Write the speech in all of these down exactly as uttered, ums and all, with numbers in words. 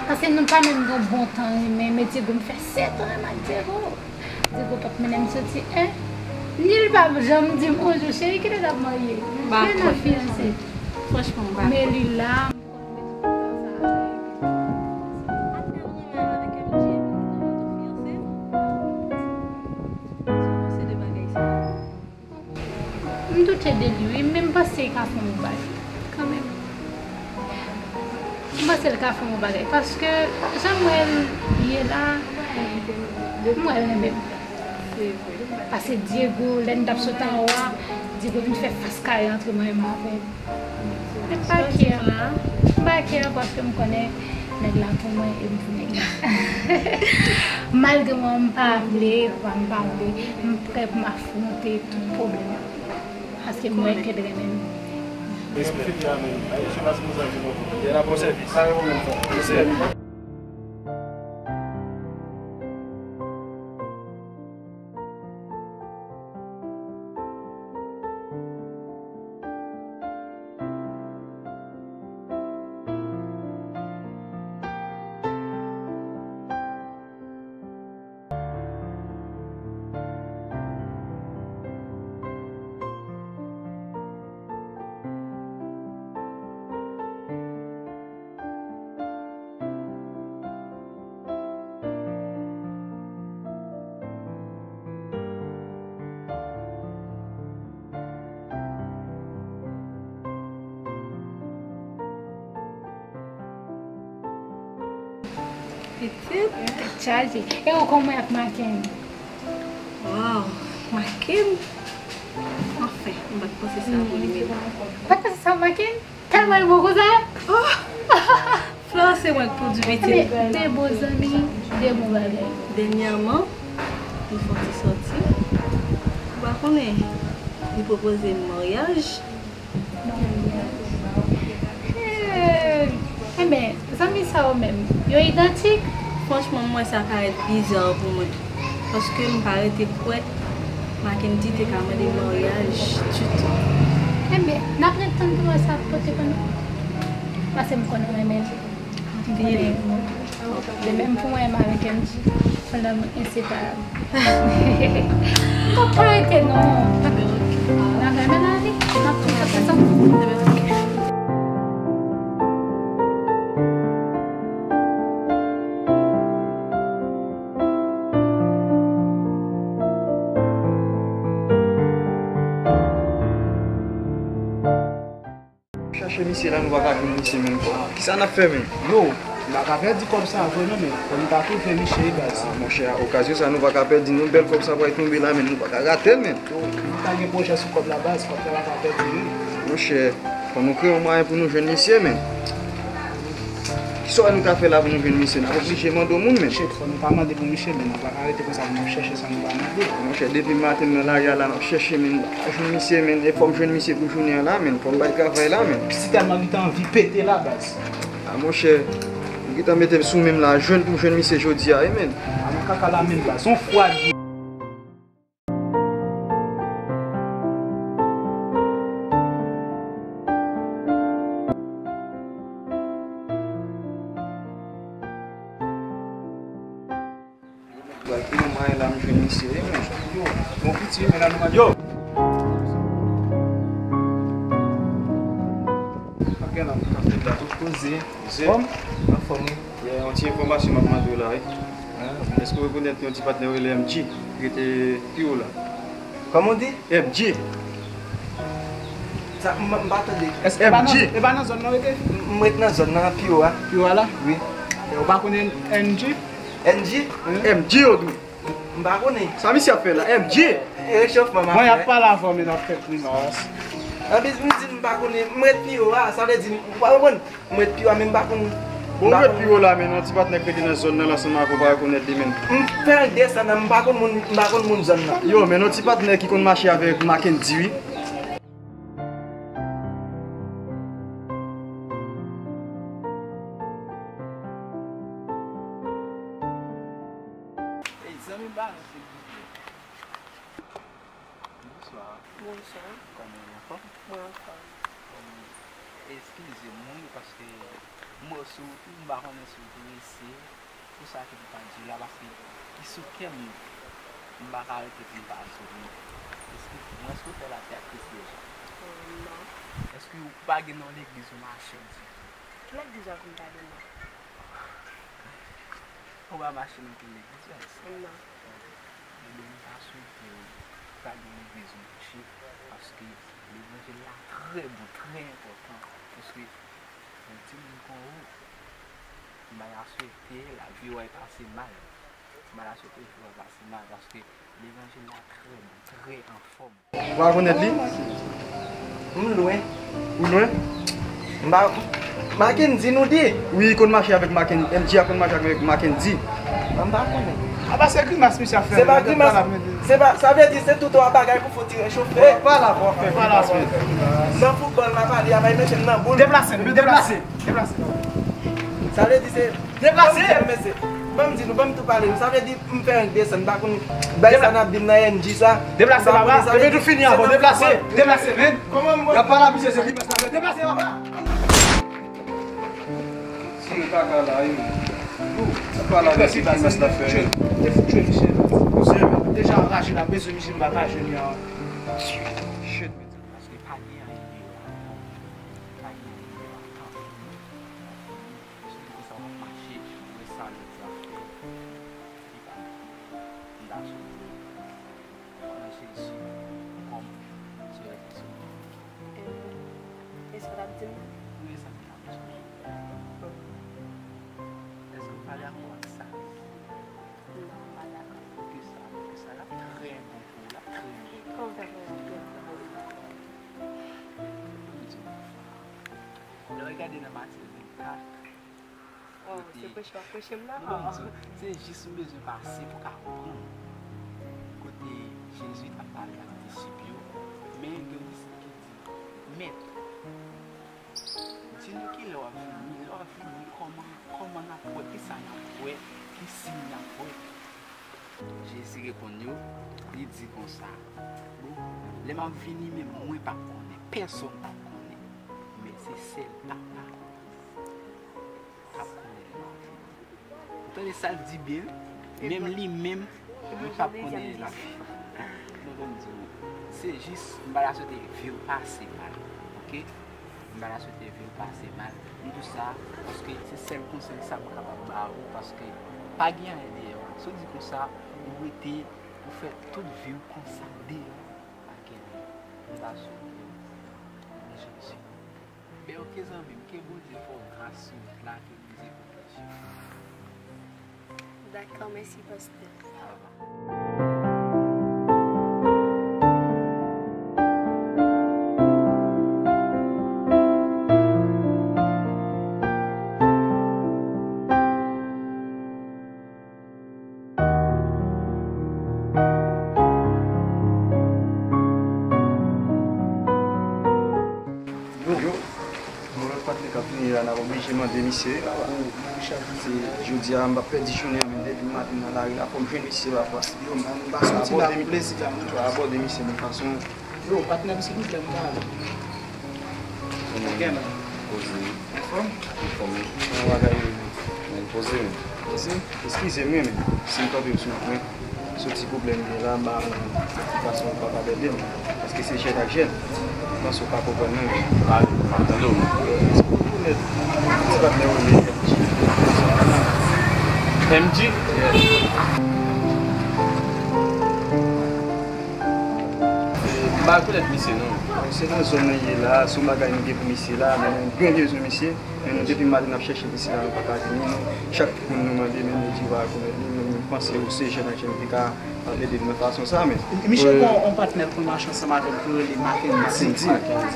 Paske nou pa menm gen bon tan renmen, men Diego, m fè sèt an renmen ak Diego. Diego p ap mennen m soti, en. Ni l p ap janm di m, "Bonjou, cheri, kilè n ap marye?" Kilè n ap fiyanse? Franchman, m pa konn. Men li la, m konn met tout tan sa avè l. Ou pa t menm renmen avèk M J epi li te mande w fiyanse? Sou yon seri de bagay sa. M doute de li, wi, men m panse l ka fè yon bagay, kanmenm. M panse l ka fè yon bagay, paske jan m wè l ye la, m wè l renmen m. Paske Diego, lè n t ap sot anwo a, Diego vin fè fas kare antre mwen menm avè l. Men m pa kè. M pa kè paske m konnen nèg la pou mwen e m pou nèg la. Malgre mwen m pa vle, papa m pa vle, m prè pou m afwonte tout pwoblèm yo. Paske m wè ke l renmen m. Respè. Pitit, tèt chaje. E ou kòman ak Maken? Waw, Maken. Anfen, m pa t panse sa pou li menm. Pa t panse sa pou Maken? Tèlman l bon konsa? Oh! Florence se mwen k pwodui pitit. De bon zanmi, de bon bagay. Dènyèman, nou fè yon ti sòti. Ou pa konnen, li pwopoze m maryaj. Eh, enben, zanmi sa yo menm, yo idantik? Franchman, m wè sa parèt biza pou mwen. Paske m pa rete kwè Mackendy te ka mande maryaj ditou. Enben, n ap ret tann pou wè sa ap pote pou nou. Paske m konnen w renmen l. M konnen. De menm pou mwen menm avèk M J, fò n renmen enseparab. M p ap ka rete non. N ap renmen ale, n ap tou fè sa. Chache misye la, nou pa ka jwenn misye menm. Kisa n ap fè menm? Yo, m pa ka pèdi kòb sa vre non, men fò nou ta tou jwenn misye wi baz. Ah, monchè, okazyon sa nou pa ka pèdi non, bèl kòb sa pral tonbe la, men nou pa ka rate l, men. Yo, nou ta gen pwojè sou kòb la baz, kòb sa pa ka pèdi non. Monchè, fò nou kreye yon mwayen pou nou jwenn misye, men. Kisa nou ka fè la pou nou jwenn misye? N ap oblije mande yon moun, men. Shit, fò nou ta mande pou misye, men nou pa ka rete konsa pou n ap chèche san nou pa mande. Monchè, depi maten m nan lari a la, m ap chèche, men m pa jwenn misye, men. E fò m jwenn misye pou jounen an la, men. Fò m bay travay la, men. Si tèlman li te anvi pete la, baz. A, monchè, ou gentan mete m sou men m la, jwenn pou m jwenn misye jodi a, wi, men. A, nan kaka la menm, baz. On fwa li. Yo, mwen pral pi nan mwayen la, m jwenn misye, wi, men. Yo, bon piti, men la nou pral. Yo! Ok, nan, nou ka fè la tout koze. Anfòm? Anfòm, wi. Yon ti enfòmasyon m ap mande w la, wi. Èske w rekonèt yon ti patnè w rele M J, ki rete pi wo la? Kòman w di? M J. Sa, m, m pa tande. M J. E pa nan zòn nan w rete? M, m ret nan zòn nan, pi wo a. Pi wo a la? Wi. E w pa konnen N J? N J? M J yo tou. M pa konnen. Sa misye ap fè la? M J. E rechofman m ap fè. Mwen ap pale avè w, men n ap fè grimas. Anplis, m di m pa konnen, m ret pi wo a, sa vle di, ou pa konprann? M ret pi wo a, men m pa konn. Bon, m ret pi wo la, men yon ti patnè k rete nan zòn nan la, ansanm avè w pa rekonèt li, men. M fè l desann, m pa konn moun, m pa konn moun zòn nan. Yo, men yon ti patnè ki konn mache avèk Mackendy, wi. Ey, zanmi ba nou, silvouplè. Bonswa. Bonswa. Kòman w ye, anfòm? Mwen anfòm. Kòman w ye? Eskize m wi, paske m wè w sou wout wi, m pa konnen si w prese pou sa ke m ta di w la, paske li sou kè m, m pa ka rete pou m pa di w non. Eskize m, èske w fè latè ak Kris deja? Oh, non. Èske w pa gen nan legliz ou mache ditou? Ki legliz w ap vin pale non? Ou pa mache nan kel legliz, frè? Non. Ebyen, m ta swete w pa gen legliz ou mache, paske levanjil la trè bon, trè enpòtan. Paske yon timoun kon ou, m pa ta swete lavi w al pase mal. M pa ta swete lavi w al pase mal, paske levanjil la trè bon, trè anfòm. Ou pa konèt li? M lwen. Ou lwen? M pa, Mackendy, nou di? Wi, konn mache avèk Mackendy. M J a konn mache avèk Mackendy. M pa konnen. A pa se grimas misye ap fè. Se pa grimas. Se pa, sa vle di se tout yon bagay pou fout ti rechofè. Pa la, pa la, pa la. Nan foutbòl, m ap pale a, bay mesye m nan boul. Deplase, deplase, deplase. Sa vle di se Deplase! Mesye, ban m di nou, ban m tou pale nou. Sa vle di m fè yon desann, m pa konn bay sa n ap di m nan N G sa. Deplase, papa. Epi tou fini ankò, deplase. Deplase, men. Kòman m Y ap pale a misye, se li, deplase, papa. Tire kaka la, wi. Ou, y ap pale a misye, ki mas la fè. Te fout tchwe misye. Deja anraje la, bezwen misye, m pa ka jwenn li an. Shit, mesye. Paske pa gen anyen deyò a. Pa gen anyen deyò a. Tanpri. Sou ki konsa w ap mache, ou wè sa lòt yo ap fè, li pa byen. M ta swete w pran Jezi kòm Sovè pèsonèl. E sa w t ap di m? Wi, e sa m t ap di w. Èske w pa dakò ak sa? Non, m pa dakò. Poukisa? Poukisa? L ap trè bon pou ou, l ap trè bon. Kòman w fè konnen l trè bon pou mwen? Ban m di w yon afè. Lè w gade nan Matye vennkat, oh, kote se preche w ap preche m la? Non, non, se jis m bezwen pase pou ka konprann. Kote Jezi t ap pale ak disip yo, men gen yon disip ki di, Mèt, di nou kilè w ap vini, lè w ap vini, kòman, kòman n ap wè, kisa n ap wè, ki siy n ap wè? Jezi reponn yo, li di konsa, Bon, lè m ap vini, menm mwen p ap konnen, pèsonn p ap konnen, men se sèl Papa k ap konnen lè m ap vini. Ou tande sa l di byen? Menm li menm, li p ap konnen lè l ap vini. Non, ban m di w, se jis, m pa ta swete vi w pase mal, oke? M pa ta swete vi w pase mal. M di w sa, paske se sèl konsèy sa m kapab ba ou, paske pa gen anyen deyò a. Si w di konsa, ou rete, ou fè tout vi w konsa deyò, pa gen anyen. M ta swete w, nan Jezi. Ben, oke, zanmi m, ke Bondye fè w gras sou wout la, ke Bondye pwoteje w. Dakò, mèsi, pastè. Yo, yon lòt patnè k ap vini la, n ap oblije mande misye. Pou, se jodi a, m p ap pèdi jounen an, men depi maten nan lari la, fò m jwenn misye, papa. Yo, m pa, m pa soti la pou plezi la, m tou abòde misye, men fason. Yo, patnè m, silvouplè, m pa ale. Kòman? Poze. Anfòm? Anfòm wi. Kòman bagay yo ye? Men poze wi. Poze? Eskize m wi, men si m kanpe w sou wout mwen, se yon ti pwoblèm m gen la, m pa konn ki fason w kapab ede m. Paske se jèn ak jèn. M panse w pa konprann mwen, men. M pa, m ap tande w. Ti patnè w rele M J. M J? Yeah. M pa rekonèt misye non. Se nan zòn nou ye la, se yon bagay nou gen pou misye la, men nou byen bezwen misye. Men nou depi maten n ap chèche misye la, nou pa ka jwenn li. Nou, chak moun nou mande, men nou di pa rekonèt li. Men nou panse ou se jèn ak jèn ki ka ap ede nou nan fason sa, men. Misye gen yon patnè k konn mache ansanm avè l ki rele Mackendy. Mackendy.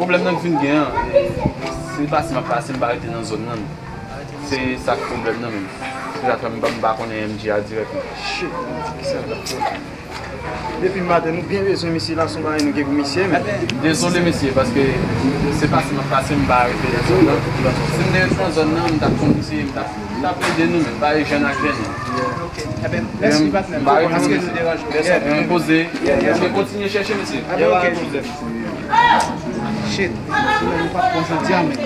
Pwoblèm nan k vin gen an, se pase m ap pase, m pa rete nan zòn nan. Se sa k pwoblèm nan menm. Se sa k fè m pa, m pa konnen M J a dirèk non. Shit, ki sa l ap fè? Depi maten, nou byen bezwen misye la, se yon bagay nou gen pou misye, men. Dezole, mesye, paske se pase m ap pase, m pa rete nan zòn nan. Si m te rete nan zòn nan, m t ap konn misye, m t ap, m t ap ede nou, men, bare jèn ak jèn. Ok. Eben, mèsi, patnè, paske nou deranje. Mèsi, poze. Kontinye chèche, mesye. Eben, ok. Shit, nou pa pran jodi a, men.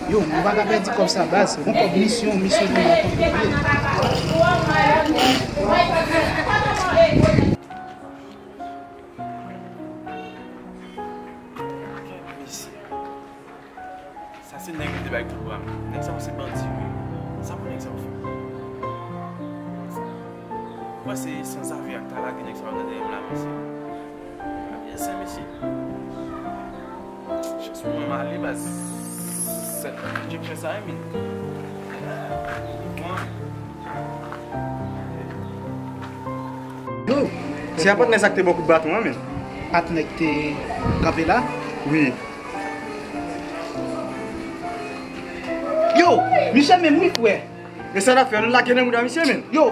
Yo, nou pa ka pèdi kòb sa, baz. Bon kòb misyon, misyon pou nou akonpli. Mesye. Sa se nèg ki te bay kout bra m. Nèg sa yo se bandi, wi. Sa pou nèg sa yo fè? Mwen se sanzave ak ta lage nèg sa yo nan dèyè m la, mesye. Mesye, mesye. Chans pou mwen, m ale, baz. Sèt Egyptian sa, men. Yo, se a patnè sa k te ba w kout baton an, men. Patnè ki te kanpe la? Wi. Yo, misye menm wi, frè. E sa l ap fè? L lage nan mouda misye, men. Yo,